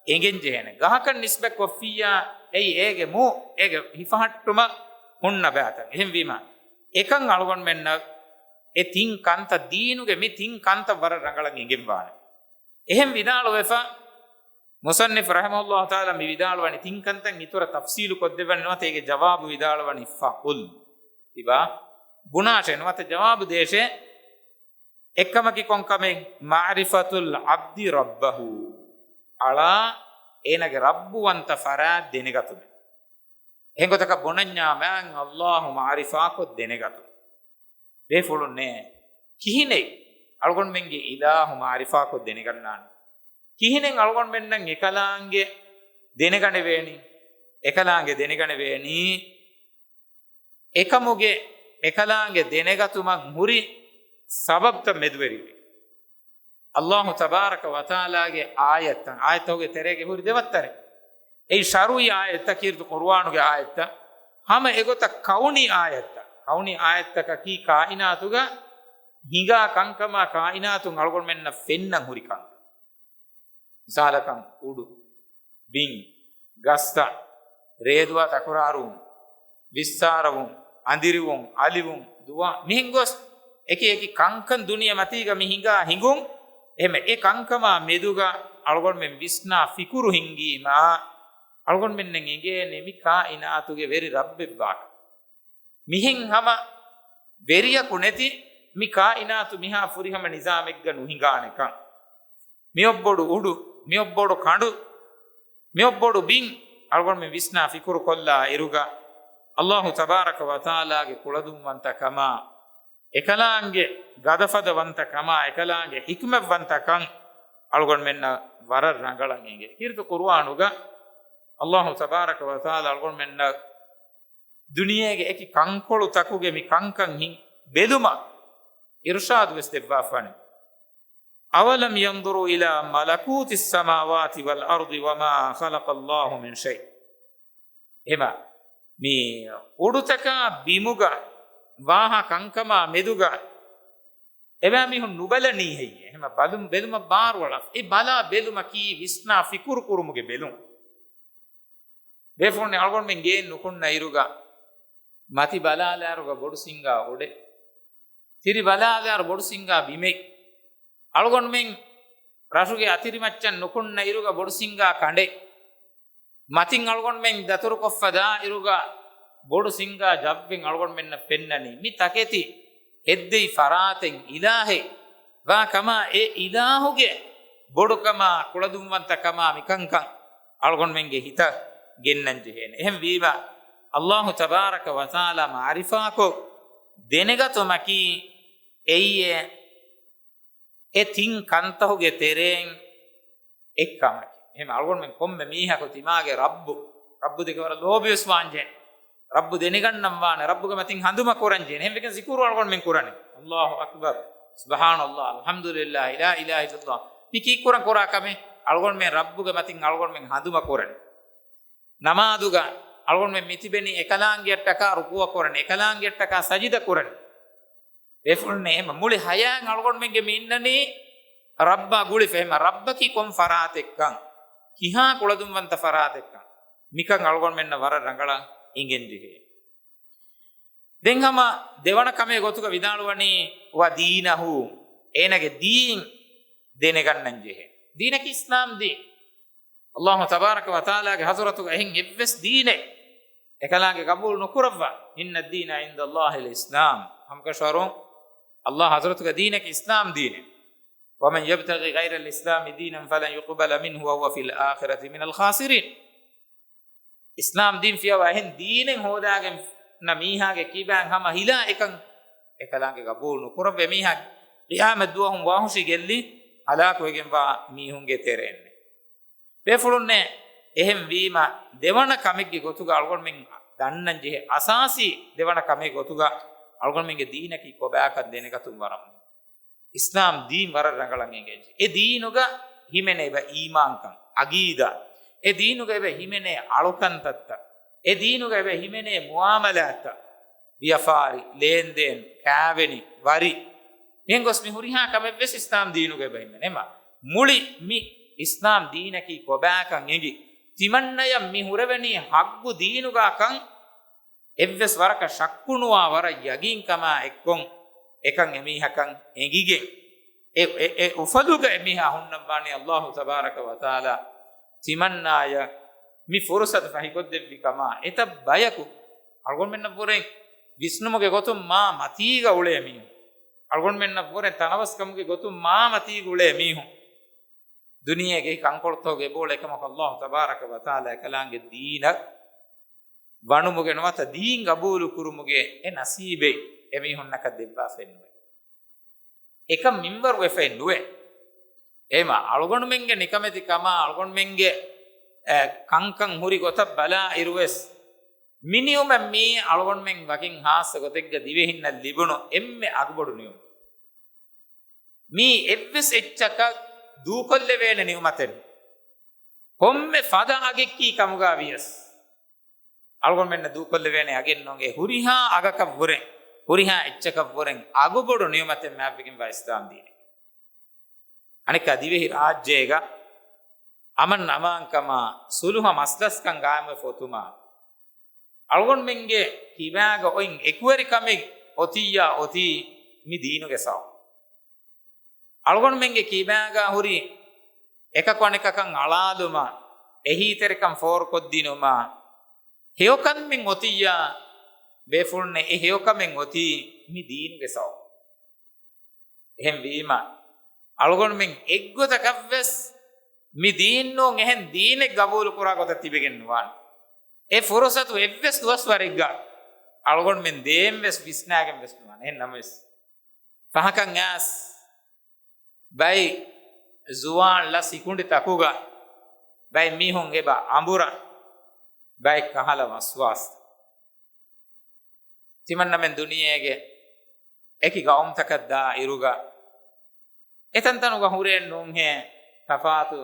އެނގެން ޖެހޭނެ. ގަހަކަށް ނިސްބަތް ކޮށްފިއްޔާ، އެއީ އޭގެ މޫ، އޭގެ ހިފަހައްޓުމަށް ހުންނަ ބައިތައް. އެހެންވީމަ، އެކަން އަޅުގަނޑުމެންނަށް އެ ތިން ކަންތައް ދީނުގެ މި ތިން ކަންތައް ވަރަށް ރަނގަޅަށް އެނގެންވާނެ. އެހެން ވިދާޅުވެފަ، މުޞައްނިފު ރަޙިމަހުﷲ ތަޢާލާ މި ވިދާޅުވަނީ ތިން ކަންތައް އިތުރަށް ތަފްޞީލު ކޮށްދެއްވަން ނުވަތަ އޭގެ ޖަވާބު ވިދާޅުވަނީ ފަޤުލް. ތިބާ ބުނާށޭ ނުވަތަ ޖަވާބު ދޭށޭ. އެއްކަމަކީ ކޮން ކަމެއް؟ މަޢުރިފަތުލް ޢަބްދި ރައްބަހު. އަޅާ އޭނާގެ ރައްބުވަންތަ ފަރާތް ދެނެގަތުމެއް. އެހެން ގޮތަކަށް ބުނަންޏާ މާތް ﷲ މަޢުރިފާކޮށް ދެނެގަތުން. ބޭފުޅުންނޭ. ކިހިނެއް އަޅުގަނޑުމެންގެ އިލާހު މަޢުރިފާކޮށް ދެނެގަންނާނެ؟ ކިހިނެއް އަޅުގަނޑުމެންނަށް އެކަލާނގެ ދެނެގަނެވޭނީ؟ އެކަލާނގެ ދެނެގަނެވޭނީ އެކަމުގެ، އެކަލާނގެ ދެނެގަތުމަށް ހުރި ސަބަބްތައް މެދުވެރިވެ. ﷲ ތަބާރަކަ ވަތަޢާލާގެ އާޔަތްތައް، އާޔަތްތަކުގެ ތެރޭގަ ހުރި ދެވައްތަރެއް. އެއީ ޝަރުޢީ އާޔަތްތައް، ކީރިތި ޤުރުއާނުގެ އާޔަތްތައް. ހަމަ އެގޮތަށް ކައުނީ އާޔަތްތައް، ކައުނީ އާޔަތްތަކަކީ ކާއިނާތުގަ ހިނގާ ކަންކަމާ ކާއިނާތުން އަޅުގަނޑުމެންނަށް ފެންނަން ހުރި ކަންކަން. މިސާލަކަށް އުޑު، ބިން، ގަސްތައް، ރޭދުވާ ތަކުރާރުވުން، ވިއްސާރަވުން، އަނދިރިވުން، އަލިވުން، ދުވާ، މިހެން ގޮސް އެކި އެކި ކަންކަން ދުނިޔެ މަތީގަ މި ހިނގާ ހިނގުން. އެހެމަ އެ ކަންކަމާ މެދުގަ އަޅުގަނޑުމެން ވިސްނާ ފިކުރު ހިންގީމާ، އަޅުގަނޑުމެންނަށް އެނގޭނެ މި ކާއިނާތުގެ ވެރި ރައްބެއްވާކަން. މިހެން ހަމަ ވެރިޔަކު ނެތި މި ކާއިނާތު މިހާ ފުރިހަމަ ނިޒާމެއްގަ ނުހިނގާނެކަން. މިއޮއްބޮޑު އުޑު، މިއޮއްބޮޑު ކަނޑު، މިއޮއްބޮޑު ބިން އަޅުގަނޑުމެން ވިސްނާ ފިކުރު ކޮށްލާ އިރުގަ، ﷲ ތަބާރަކަ ވަތަޢާލާގެ ކުޅަދުންވަންތަކަމާ، އެކަލާނގެ ގަދަފަދަވަންތަކަމާ، އެކަލާނގެ ޙިކްމަތްވަންތަކަން އަޅުގަނޑުމެންނަށް ވަރަށް ރަނގަޅަށް އެނގޭ. ކީރިތި ޤުރުއާނުގަ ﷲ ތަބާރަކަ ވަތަޢާލާ އަޅުގަނޑުމެންނަށް ދުނިޔޭގެ އެކި ކަންކޮޅުތަކުގެ މި ކަންކަން ހިން ބެލުމަށް އިރުޝާދު ވެސް ދެއްވާފާނެ. أولم ينظروا إلى ملكوت السماوات والأرض وما خلق الله من شيء. އެހެމަ މި އުޑުތަކާ ބިމުގަ ވާހާ ކަންކަމާ މެދުގަ އެބައިމީހުން ނުބަލަނީ ހެއްޔޭ؟ އެހެމަ ބަލުން ބެލުމަށް ބާރުއަޅާފަ. އެ ބަލާ ބެލުމަކީ ވިސްނާ ފިކުރު ކުރުމުގެ ބެލުން. ބޭފުޅުން އަޅުގަނޑުމެން ގޭން ނުކުންނަ އިރުގަ، މަތި ބަލާލާއިރުގަ ބޮޑު ސިންގާ އުޑެއް، ތިރި ބަލާލާއިރު ބޮޑު ސިންގާ ބިމެއް، އަޅުގަނޑުމެން ރަށުގެ އަތިރިމައްޗަށް ނުކުންނަ އިރުގަ ބޮޑު ސިންގާ ކަނޑެއް، މަތިން އަޅުގަނޑުމެން ދަތުރުކޮށްފަ ދާ އިރުގަ ބޮޑު ސިންގާ ޖައްވެން އަޅުގަނޑުމެންނަށް ފެންނަނީ. މި ތަކެތި ހެއްދެވި ފަރާތެއް އިލާހެއް ވާ ކަމާ، އެ އިލާހުގެ ބޮޑުކަމާ، ކުޅަދުންވަންތަކަމާ މިކަންކަން އަޅުގަނޑުމެންގެ ހިތަށް ގެންނަން ޖެހޭނެ. އެހެން ވީމަ، ﷲ ތަބާރަކަ ވަތަޢާލާ މަޢުރިފާކޮށް ދެނެގަތުމަކީ އެއީ އެ ތިން ކަންތަހުގެ ތެރެއިން އެއްކަމަކީ. އެހެން އަޅުގަނޑުމެން ކޮންމެ މީހަކު ތިމާގެ ރައްބު، ރައްބު ދެކެ ވަރަށް ލޯބިވެސް ވާންޖެހޭ. ރައްބު ދެނެގަންނަން ވާނެ، ރައްބުގެ މަތިން ހަނދުމަ ކުރަން ޖެހޭނެ. އެހެން ވެގެން ޒިކުރު އަޅުގަނޑުމެން ކުރަނީ. ﷲ އަކްބަރު، ސުބްޙާނަﷲ، އަލްޙަމްދުލިއްލާހި، ލާ އިލާހަ އިއްލަﷲ. މި ކީއްކުރަން ކުރާ ކަމެއް؟ އަޅުގަނޑުމެން ރައްބުގެ މަތިން އަޅުގަނޑުމެން ހަނދުމަ ކުރަނީ. ނަމާދުގަ އަޅުގަނޑުމެން މިތިބެނީ އެކަލާނގެއަށްޓަކާ ރުކޫޢަ ކުރަން، އެކަލާނގެއަށްޓަކާ ސަޖިދަ ކުރަން. ބޭފުޅުން އެހެމަ މުޅި ހަޔާތް އަޅުގަނޑުމެންގެ މި އިންނަނީ ރައްބާ ގުޅިފަ. އެހެމަ ރައްބަކީ ކޮން ފަރާތެއްކަން، ކިހާ ކުޅަދުންވަންތަ ފަރާތެއްކަން، މިކަން އަޅުގަނޑުމެންނަށް ވަރަށް ރަނގަޅަށް އެނގެން ޖެހޭ. ދެން ހަމަ ދެވަނަ ކަމެއް ގޮތުގަ ވިދާޅުވަނީ، ވަދީނަހު، އޭނަގެ ދީން ދެނެގަންނަން ޖެހޭ. ދީނަކީ އިސްލާމް ދީން. ﷲ ތަބާރަކަ ވަތަޢާލާގެ ޙަޟްރަތުގަ އެހެން އެއްވެސް ދީނެއް އެކަލާނގެ ޤަބޫލު ނުކުރައްވާ. إن الدين عند الله الإسلام. ހަމަކަށަވަރުން ﷲ ޙަޟްރަތުގަ ދީނަކީ އިސްލާމް ދީނެއް. ومن يبتغ غير الإسلام دينا فلن يقبل منه وهو في الآخرة من الخاسرين. އިސްލާމް ދީން ފިޔަވާ އެހެން ދީނެއް ހޯދާގެން ނަ މީހާގެ ކިބާން ހަމަ ހިލާ އެކަން އެކަލާނގެ ގަބޫލު ނުކުރައްވޭ މީހާ ޤިޔާމަތް ދުވަހުން ވަހުޝި ގެއްލި ހަލާކުވެގެންވާ މީހުންގެ ތެރޭންނެ. ބޭފުޅުންނޭ އެހެން ވީމަ، ދެވަނަ ކަމެއްގެ ގޮތުގަ އަޅުގަނޑުމެން ދަންނަން ޖެހޭ އަސާސީ ދެވަނަ ކަމެއް ގޮތުގަ އަޅުގަނޑުމެންގެ ދީނަކީ ކޮބާކަން ދެނެގަތުން ވަރަށް މުހިންމު. އިސްލާމް ދީން ވަރަށް ރަނގަޅަށް އެނގޭ. އެ ދީނުގަ ހިމެނޭ އެބަ އީމާންކަން، އަގީދާ. އެ ދީނުގަ އެބަ ހިމެނޭ އަޅުކަންތައްތައް. އެ ދީނުގަ އެބަ ހިމެނޭ މުއާމަލާތްތައް. ވިޔަފާރި، ލޭންދޭން، ކާވެނި، ވަރި. މިހެން ގޮސް މި ހުރިހާ ކަމެއްވެސް އިސްލާމް ދީނުގަ އެބަ ހިމެނޭ. އެމަ މުޅި މި އިސްލާމް ދީނަކީ ކޮބާކަން އެނގި. ތިމަންނަޔަށް މި ހުރެވެނީ ޙައްޤު ދީނުގާކަން އެއްވެސް ވަރަކަށް ޝައްކުނުވާ ވަރަށް ޔަގީންކަމާ އެއްކޮށް އެކަން އެމީހަކަށް އެނގިގެން. އެ، އެ، އެ އުފަލުގަ އެމީހާ ހުންނަންވާނީ އައްލާހު ތަބާރަކަ ވަތަޢާލާ ތިމަންނާޔަށް މި ފުރުޞަތު ފަހިކޮށްދެއްވި ކަމާ. އެތައް ބަޔަކު އަޅުގަނޑުމެންނަށްވުރެން ވިސްނުމުގެ ގޮތުން މާ މަތީގަ އުޅޭ މީހުން، އަޅުގަނޑުމެންނަށްވުރެން ތަނަވަސްކަމުގެ ގޮތުން މާ މަތީގަ އުޅޭ މީހުން، ދުނިޔޭގެ ކަންކޮޅުތަކުގެ ބޯޅަ އެކަމަކު އައްލާހު ތަބާރަކަ ވަތަޢާލާ އެކަލާނގެ ދީނަށް ވަނުމުގެ ނުވަތަ ދީން ގަބޫލު ކުރުމުގެ އެ ނަސީބެއް އެމީހުންނަކަށް ދެއްވާފައެއް ނުވޭ. އެކަން މިންވަރު ވެފައެއް ނުވޭ. އެހެމަ އަޅުގަނޑުމެންގެ ނިކަމެތި ކަމާ، އަޅުގަނޑުމެންގެ، އެ، ކަންކަން ހުރި ގޮތަށް ބަލާ އިރުވެސް، މި ނިޢުމަތް މީ އަޅުގަނޑުމެން ވަކިން ހާއްސަ ގޮތެއްގަ ދިވެހިންނަށް ލިބުނު އެންމެ އަގުބޮޑު ނިޢުމަތް. މީ އެއްވެސް އެއްޗަކަށް ދޫކޮށްލެވޭނެ ނިޢުމަތެއް. ކޮންމެ ފަދަ އަގެއްކީ ކަމުގާ ވިޔަސް، އަޅުގަނޑުމެންނަށް ދޫކޮށްލެވޭނެ އަގެއް ނޫން. އެ ހުރިހާ އަގަކަށްވުރެ، ހުރިހާ އެއްޗަކަށްވުރެ އަގުބޮޑު ނިޢުމަތެއް މާތްވެގެންވާ އިސްލާމް ދީނެއް. އަނެއްކާ ދިވެހި ރާއްޖޭގަ އަމަން އަމާންކަމާ، ސުލުހަ މަސްލަސްކަން ގާއިމްވެފަ އޮތުމާ، އަޅުގަނޑުމެންގެ ކިބާގަ އޮތް އެކުވެރިކަމެއް އޮތިއްޔާ އޮތީ މި ދީނުގެ ސަބަބުން. އަޅުގަނޑުމެންގެ ކިބާގަ ހުރި އެކަކު އަނެކަކަށް އަޅާލުމާ، އެހީތެރިކަން ފޯރުކޮށްދިނުމާ، ހެޔޮކަމެއް އޮތިއްޔާ ބޭފުޅުންނެއް އެ ހެޔޮކަމެއް އޮތީ މި ދީނުގެ ސަބަބުން. އެހެންވީމަ، އަޅުގަނޑުމެން އެއްގޮތަކަށްވެސް މި ދީން ނޫން އެހެން ދީނެއް ގަބޫލު ކުރާ ގޮތަށް ތިބެގެން ނުވާނެ. އެ ފުރުޞަތު އެއްވެސް ދުވަސްވަރެއްގަ އަޅުގަނޑުމެން ދޭން ވެސް ވިސްނާގެން ވެސް ނުވާނެ. އެހެން ނަމަވެސް، ފަހަކަށް އައިސް ބައި ޒުވާން ލަސް ހިކުނޑި ތަކުގަ ބައެއް މީހުން އެބަ އަނބުރަ، ބައެއް ކަހަލަ ވަސްވާސް. ތިމަންނަމެން ދުނިޔޭގެ އެކި ގައުމްތަކަށް ދާ އިރުގަ، އެތަންތަނުގަ ހުރޭ ނޫންހޭ ތަފާތު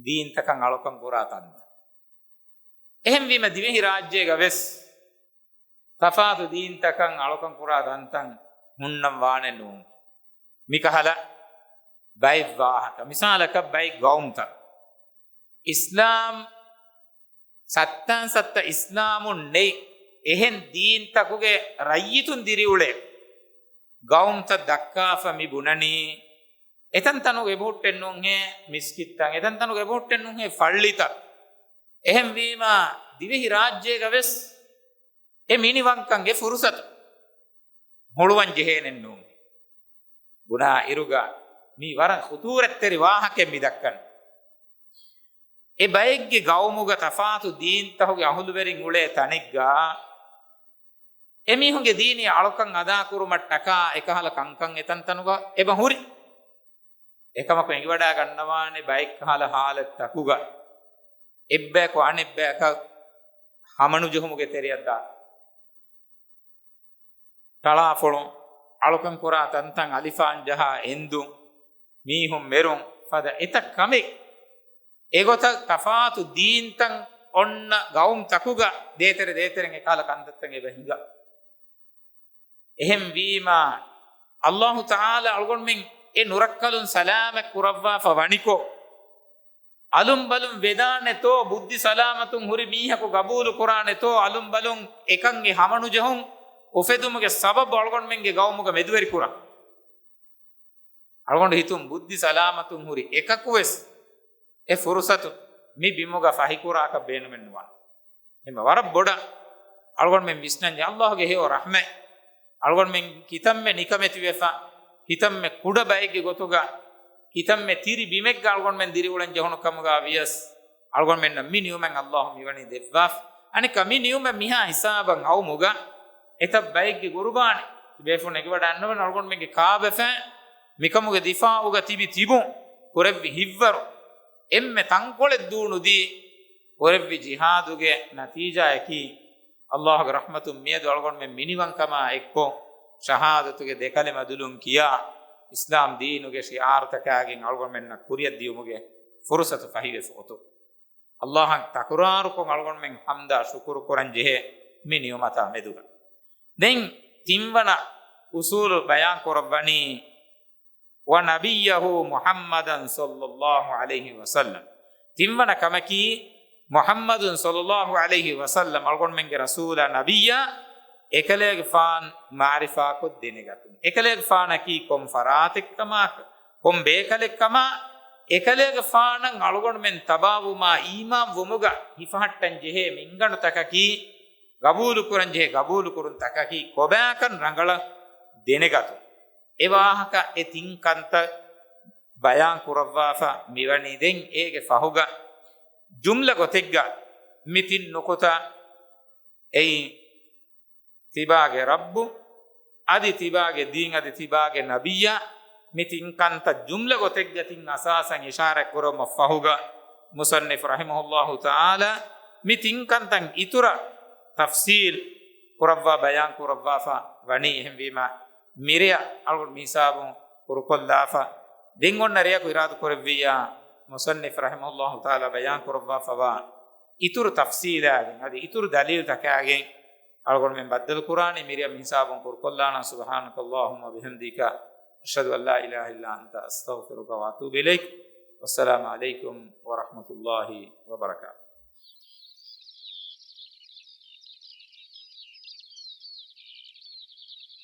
ދީންތަކަށް އަޅުކަން ކުރާ ތަންތަން. އެހެންވީމަ ދިވެހި ރާއްޖޭގަ ވެސް ތަފާތު ދީންތަކަށް އަޅުކަން ކުރާ ތަންތަން ހުންނަން ވާނެ ނޫން. މިކަހަލަ ބައެއް ވާހަކަ. މިސާލަކަށް ބައެއް ގައުމްތައް އިސްލާމް ސައްތާން ސައްތަ އިސްލާމުން ނެތް އެހެން ދީންތަކުގެ ރައްޔިތުން ދިރިއުޅޭ ގައުމްތައް ދައްކާފަ މި ބުނަނީ، އެތަންތަނުގެ އެބަހުއްޓެއް ނޫންހޭ މިސްކިތްތައް، އެތަންތަނުގެ އެބަހުއްޓެއް ނޫންހޭ ފައްޅިތައް. އެހެންވީމާ، ދިވެހި ރާއްޖޭގަ ވެސް އެ މިނިވަންކަން، އެ ފުރުސަތު ހުޅުވަން ޖެހޭނެއް ނޫން. ބުނާ އިރުގަ މީ ވަރަށް ޚުޠޫރަތްތެރި ވާހަކައެއް މި ދައްކަން. އެ ބައެއްގެ ގައުމުގަ ތަފާތު ދީންތަކުގެ އަހުލުވެރިން އުޅޭ ތަނެއްގަ، އެމީހުންގެ ދީނީ އަޅުކަން އަދާކުރުމަށްޓަކާ އެކަހަލަ ކަންކަން އެތަންތަނުގަ އެބަ ހުރި. އެކަމަކު އެނގިވަޑާ ގަންނަވާނެ ބައެއްކަހަލަ ހާލަތްތަކުގަ އެއްބަޔަކު އަނެއްބަޔަކަށް ހަމަނުޖެހުމުގެ ތެރެއަށް ދާ ޓަޅާފޮޅު، އަޅުކަން ކުރާ ތަންތަން އަލިފާން ޖަހާ އެންދުން، މީހުން މެރުން، ފަދަ އެތައް ކަމެއް. އެގޮތަށް ތަފާތު ދީންތައް އޮންނަ ގައުމްތަކުގަ ދޭތެރެ ދޭތެރެން އެކަހަލަ ކަންތައްތައް އެބަ ހިނގާ. އެހެންވީމާ، އައްލާހު ތަޢާލާ އަޅުގަނޑުމެން އެ ނުރައްކަލުން ސަލާމަތް ކުރައްވާފަ ވަނިކޮށް، އަލުން ބަލުން ވެދާނެތޯ، ބުއްދި ސަލާމަތުން ހުރި މީހަކު ގަބޫލު ކުރާނެތޯ، އަލުން ބަލުން އެކަން އެ ހަމަނުޖެހުން އުފެދުމުގެ ސަބަބު އަޅުގަނޑުމެންގެ ގައުމުގަ މެދުވެރި ކުރާ. އަޅުގަނޑު ހިތުން ބުއްދި ސަލާމަތުން ހުރި އެކަކުވެސް އެ ފުރުސަތު މި ބިމުގަ ފަހިކުރާކަށް ބޭނުމެއް ނުވާނެ. އެހެން ވަރަށް ބޮޑަށް އަޅުގަނޑުމެން ވިސްނަންޖެ އައްލާހުގެ ހެޔޮ ރަޙްމަތް. އަޅުގަނޑުމެން ކިތަންމެ ނިކަމެތިވެފަ، ކިތަންމެ ކުޑަ ބައެއްގެ ގޮތުގަ، ކިތަންމެ ތިރި ބިމެއްގަ އަޅުގަނޑުމެން ދިރިއުޅެން ޖެހުނު ކަމުގަ ވިޔަސް، އަޅުގަނޑުމެންނަށް މި ނިޢުމަތް އައްލާހު މިވަނީ ދެއްވާފަ. އަނެއްކާ މި ނިޢުމަތް މިހާ ހިސާބަށް އައުމުގަ އެތައް ބައެއްގެ ގުރުބާނެއް ބޭފުޅުން އެނގިވަޑައިގަންނަވަން އަޅުގަނޑުމެންގެ ކާބަފައިން މިކަމުގެ ދިފާޢުގަ ތިބި ތިބުން ކުރެއްވި ހިތްވަރު އެންމެ ތަންކޮޅެއް ދޫނުދީ ކުރެއްވި ޖިހާދުގެ ނަތީޖާއަކީ، އައްލާހުގެ ރަޙްމަތުން މިއަދު އަޅުގަނޑުމެން މިނިވަންކަމާ އެއްކޮށް، ޝަހާދަތުގެ ދެކަލިމަ ދުލުން ކިޔާ، އިސްލާމް ދީނުގެ ޝިޢާރުތަކާގެން އަޅުގަނޑުމެންނަށް ކުރިއަށް ދިޔުމުގެ ފުރުޞަތު ފަހިވެފަ އޮތުން. އައްލާހަށް ތަކުރާރުކޮށް އަޅުގަނޑުމެން ޙަމްދާ ޝުކުރު ކުރަން ޖެހޭ މި ނިޢުމަތާ މެދުގަ. ދެން ތިންވަނަ އުޞޫލު ބަޔާން ކުރައްވަނީ، وَنَبِيَّهُ مُحَمَّدًا صَلَّى اللَّهُ عَلَيْهِ وَسَلَّمَ. ތިންވަނަ ކަމަކީ، މުޙައްމަދު ޞައްލައްލާހު ޢަލައިހި ވަސައްލަމް އަޅުގަނޑުމެންގެ ރަސޫލާ ނަބިއްޔާ އެކަލޭގެފާން މަޢުރިފާކޮށް ދެނެގަތުން. އެކަލޭގެފާނަކީ ކޮން ފަރާތެއްކަމާ، ކޮން ބޭކަލެއްކަމާ، އެކަލޭގެފާނަށް އަޅުގަނޑުމެން ތަބާވުމާ އީމާން ވުމުގަ ހިފަހައްޓަން ޖެހޭ މިންގަނޑުތަކަކީ، ގަބޫލުކުރަން ޖެހޭ ގަބޫލުކުރުންތަކަކީ ކޮބާކަން ރަނގަޅަށް ދެނެގަތުން. އެ ވާހަކަ އެ ތިން ކަންތައް ބަޔާން ކުރައްވާފަ މިވަނީ. ދެން އޭގެ ފަހުގަ ޖުމްލަ ގޮތެއްގަ މި ތިން ނުކުތާ، އެއީ ތިބާގެ ރައްބު، އަދި ތިބާގެ ދީން، އަދި ތިބާގެ ނަބިއްޔާ، މި ތިން ކަންތައް ޖުމްލަ ގޮތެއްގަ ތިން އަސާސަށް އިޝާރަތް ކުރުމަށް ފަހުގަ މުޞައްނިފު ރަޙިމަހުﷲ ތަޢާލާ މި ތިން ކަންތައް އިތުރަށް ތަފްޞީލް ކުރައްވާ ބަޔާން ކުރައްވާފަ ވަނީ. އެހެންވީމަ މިރެއަށް އަޅުގަނޑު މި ހިސާބުން ކުރުކޮށްލާފަ. ދެން އޮންނަ ރެޔަކު އިރާދަ ކުރެއްވިއްޔާ، މުޞައްނިފު ރަޙިމަހުﷲ ތަޢާލާ ބަޔާން ކުރައްވާފަވާ އިތުރު ތަފްޞީލާގެން އަދި އިތުރު ދަލީލުތަކާގެން އަޅުގަނޑުމެން ބައްދަލުކުރާނީ. މިރެޔަށް މި ހިސާބުން ކުރުކޮށްލާނަން. سبحانك اللهم وبحمدك، أشهد أن لا إله إلا أنت، أستغفرك وأتوب إليك. والسلام عليكم ورحمة الله وبركاته.